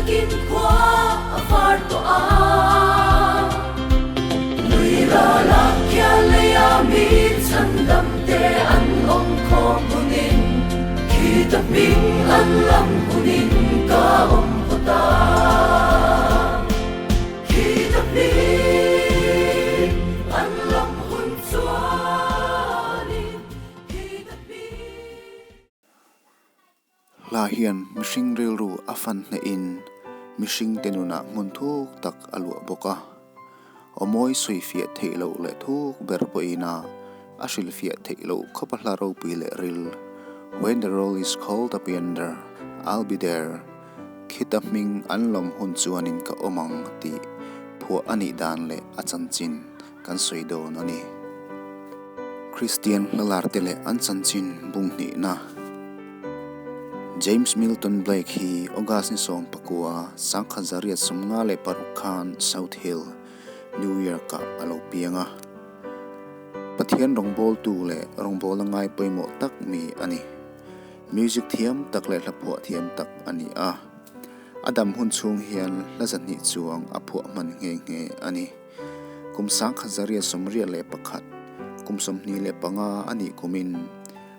takin khua a var tawh a. Lui ral a khial lei a mi chhandam te an awm khawm hunin khi ta hming an lam hunin ka awm phawt a. Khi ta hming an lam hun chuanin khi ta hming. Hla hian mihring rilru a fan hnehin mihringte nunah hmun thuk tak a luah bawk a. Aw mawi sawifiah theih loh leh thuk ber pawhin a a hrilhfiah theih loh khawp a hla ropui leh ril, When the roll is called up yonder, I'll be there, khita hming an lawm hun chuanin ka awm ang tih phuah a nih dan leh a chanchin kan sawi dawn a ni. Kristian hlalarte leh an chanchin bung hnihna. James Milton Blake hi August ni 19, 1956 khan South Hill, New York-ah a lo piang a. Pathian rawngbawltu leh rawngbawla ngai pawimawh tak mi a ni. Music thiam tak leh hlaphuah thiam tak a ni a. A dam hun chhung hian hla zahnih chuang a phuah hman nghe nghe a ni. Kum 1981, kum 25 a nih kumin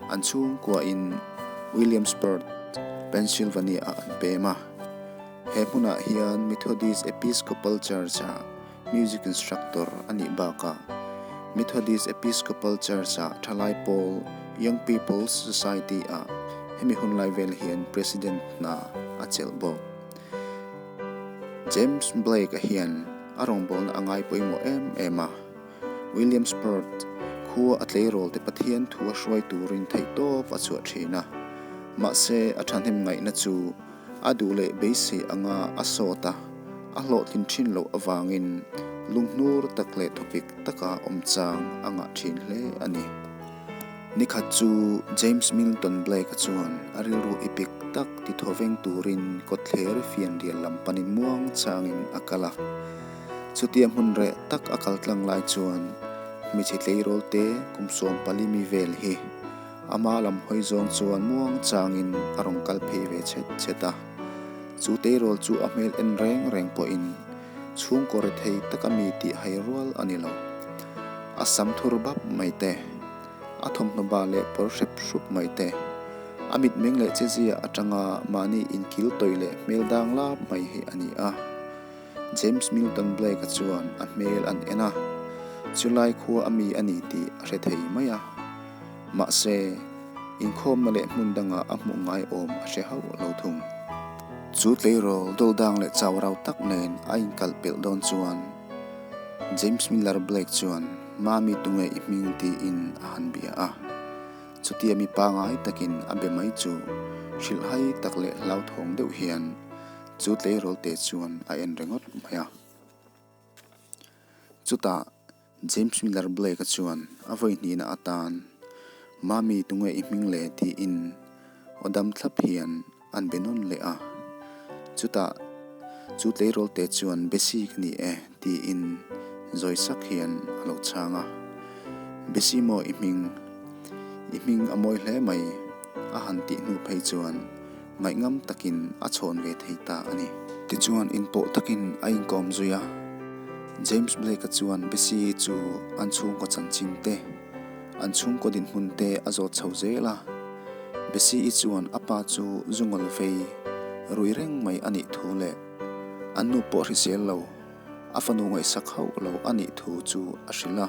an chhungkuain Williamsburg, Pennsylvania-ah an pem a. He hmunah hian Methodist Episcopal Church-ah music instructor a nih bakah Methodist Episcopal Church-ah thalai pawl Young People's Society-ah hemi hunlai vel hian president hna a chelh bawk. James Blake-a hian a rawngbawlna a ngai pawimawh em em a. Williamsburg khua a tleirawl te Pathian thu a hruai turin theihtawp a chhuah thin a. Mahse, a thahnem ngaihna chu a duh leh beisei anga a sawt a, a hlawhtlin thin loh avangin lunghnur tak leh thawpik taka awm chang a ngah thin hle a ni. Nikhat chu James Milton Blake-a chuan a rilru ipik tak ti thaw veng turin kawtthler fianrial lam panin muang changin a kal a. Chutia hmun reh tak a kal tlang lai chuan hmeichhe tleirawl te kum 14 mi vel hi ama lam hawi zawng chuan muang changin a rawn kal phei ve chhet chhet a. Chu tleirawl chu a hmel en reng reng pawhin chhungkaw rethei taka mi tih hai rual a ni lo. A sam thur bap mai te, a thawmhnaw ba leh pawr hrep hrup mai te, a mitmeng leh chezia atanga mahni inkil tawih leh hmel dang lap mai hi a ni a. James Milton Blake-a chuan a hmel an en a, chulai khua a mi a ni tih a hre thei mai a. Mahse, inkhawmna leh hmun dangah a hmuh ngai awm a hre hauh lo thung. Chu tleirawl dawldang leh chau rau tak nen a inkalh pelh dawn chuan James Miller Blake chuan Mami tunge i hming tiin a han bia a. Chutia mi pangai takin a be mai chu hrilhhai tak leh hlauthawng deuh hian chu tleirawl te chuan a en ringawt mai a. Chutah James Miller Blake-a chuan a vawi hnihna atan Mami tunge i hming le tiin aw dam thlap hian an be nawn leh a. Chutah chu tleirawl te chuan Bessie ka ni e tiin zawi sak hian a lo chhang a. Bessie maw i hming? I hming a mawi hle mai a han tih hnu phei chuan ngaihngam takin a chhawn ve thei ta a ni. Tichuan inpawh takin a inkawm zui a. James Blake-a chuan Bessie chu an chhungkaw chanchin te, an chhungkaw dinhmun te a zawt chho zel a. Bessie-i chuan a pa chu zungawl vei rui reng mai a nih thu leh an nu pawh hrisel lo, a fanu ngaihsak hauh lo a nih thu chu a hrilh a.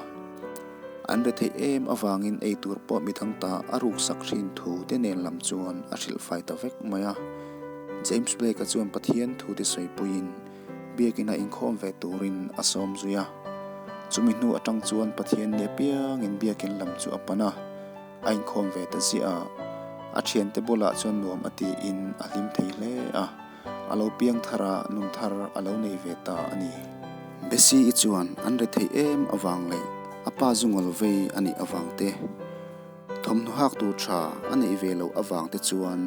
An retheih em avangin ei tur pawh midang ta a ruksak thin thu te nen lam chuan a hrilh fai ta vek mai a. James Blake-a chuan Pathian thu te sawipuiin Biakina inkhawm ve turin a sawm zui a. Chumi hnu atang chuan Pathian ni apiangin biakin lam chu a pan a. A inkhawm ve ta ziah a, a thiante bulah chuan nuam a tiin a hlim thei hle a, a lo piang thar a, nun thar a lo nei ve ta a ni. Bessie-i chuan an re theih em avang leh a pa zungawl vei a nih avang te, thawmhnaw hak tur tha a neih ve loh avang te chuan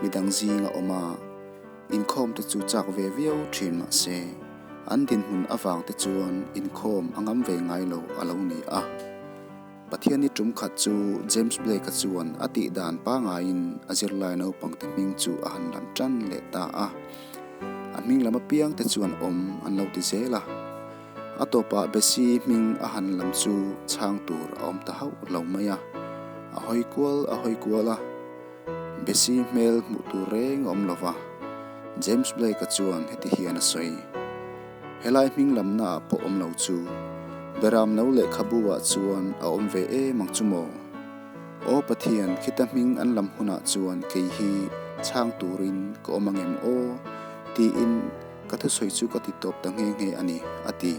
midang zing a awm a, inkhawm te chu chak ve viau thin mah se, an dinhmun avang te chuan inkhawm a ngam ve ngai lo a lo ni a. Pathianni tum khat chu James Blake-a chuan a tih dan pangaiin a zirlai naupangte hming chu a han lam tan leh ta a. A hming lam apiang te chuan awm an lo ti zel a. A tawpah Bessie hming a han lam chu chhang tur a awm ta hauh lo mai a. A hawi kual a hawi kual a. Bessie hmel hmuh tur reng a awm lo va. James Blake-a chuan heti hian a sawi, Helai hming lamnaah pawh awm lo chu Beram no lehkhabu-ah chuan a awm ve em ang chu maw? Aw Pathian, khita hming an lam hunah chuan kei hi chhang turin ka awm ang em aw? tiin ka thusawi chu ka ti tawp ta nghe nghe a ni, a ti.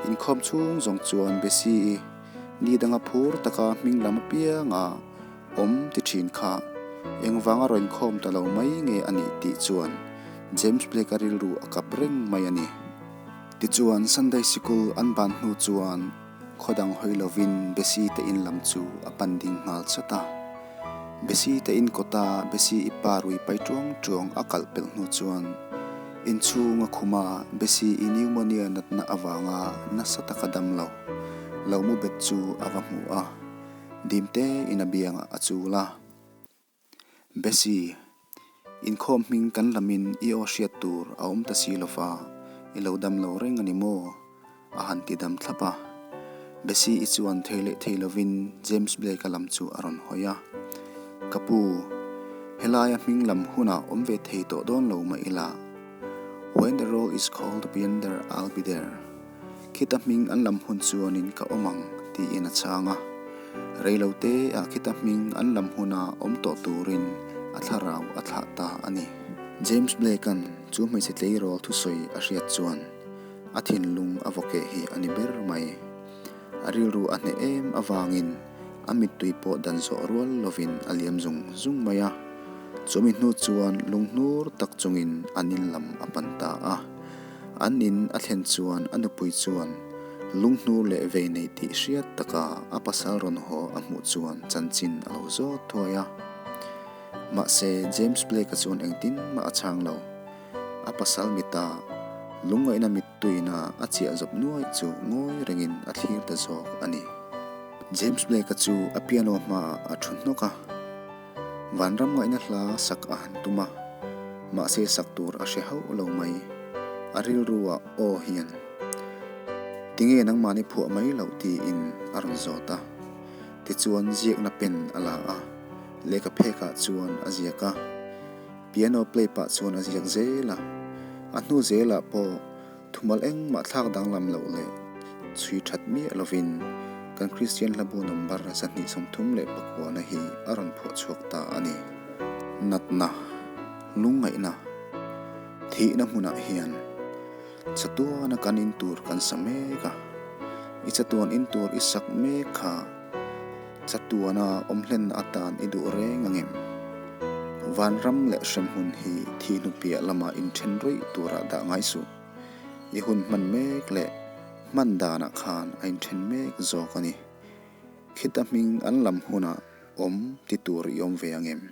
Inkhawm chhung zawng chuan Bessie-i ni danga phur taka hming lam apianga awm ti thin kha engvanga rawn inkhawm ta lo mai nge a nih tih chuan James Blake-a rilru a kap reng mai a ni. Tichuan Sunday Sikul an ban hnu chuan Khaw dang hawi lovin Bessie te in lam chu a pan ding nghal chat a. Bessie te in kawta Bessie i pa rui pai tuang tuang a kalh pelh hnu chuan inchhung a khum a, Bessie i pneumonia natna avanga nasa taka dam lo, lo mu bet chu a va hmu a, dimte in a biangah a chul a. Bessie, inkhawm hming kan lamin i aw hriat tur a awm ta si lo va, i lo dam lo reng a ni maw? a han ti dam thlap a. Bessie i chuan thei leh thei lovin James Blake-a lam chu a rawn hawi a. Ka pu, helaia hming lam hunah awm ve thei tawh dawn lo mah ila, When the roll is called up yonder, I'll be there. Khita hming an lam hun chuanin ka awm ang, tiin a chhang a. Reilote ah khita hming an lam huna awm tawh turin a thlarau a thlah ta a ni. James Blake-a'n chu hmeichhe tleirawl thusawi a hriat chuan a thinlung a vawkeh hi a ni ber mai. A rilru a hneh em avangin a mittui pawh dan zawh rual lovin a liam zung zung mai a. Chumi hnu chuan lunghnur tak chungin an in lam a pan ta a. An in a thlen chuan a nupui chuan lunghnur leh vei nei tih hriat taka a pasal rawn haw a hmuh chuan chanchin a lo zawt thuai a. Mahse, James Blake-a chuan engtin mah a chhang lo. A pasal mita lungngaihna mittuina a chiah zawp nuaih chu ngawi rengin a thlir ta zawk a ni. James Blake-a chu a piano hmaah a thu hnawk a. Vanram ngaihna hla sak a han tum a, mahse sak tur a hre hauh lo mai. A rilruah aw hian, Tinge nangmahni phuah mai loh tiin a rawn zawt a. Tichuan ziakna pen a la a, lehkha phekah chuan a ziak a. Piano play pah chuan a ziak zel a. A hnu zelah pawh Thumal engmah thlak danglam loh leh chhui that miah lovin kan Kristian hlabu number 239 na hi a rawn phuah chhuak ta a ni. Natna, lungngaihna, thihna hmunah hian chatuana kan in tur kan sa mek a, i chatuan in tur i sak mek kha chatuana awm hlenna atan i duh reng ang em? Vanram leh hremhmun hi thi hnu piah lama inthen rawih turah dah ngai suh. I hun hman mek leh hman danah khan a inthen mek zawk a ni. Khita hming an lam hunah awm ti tur i awm ve ang em?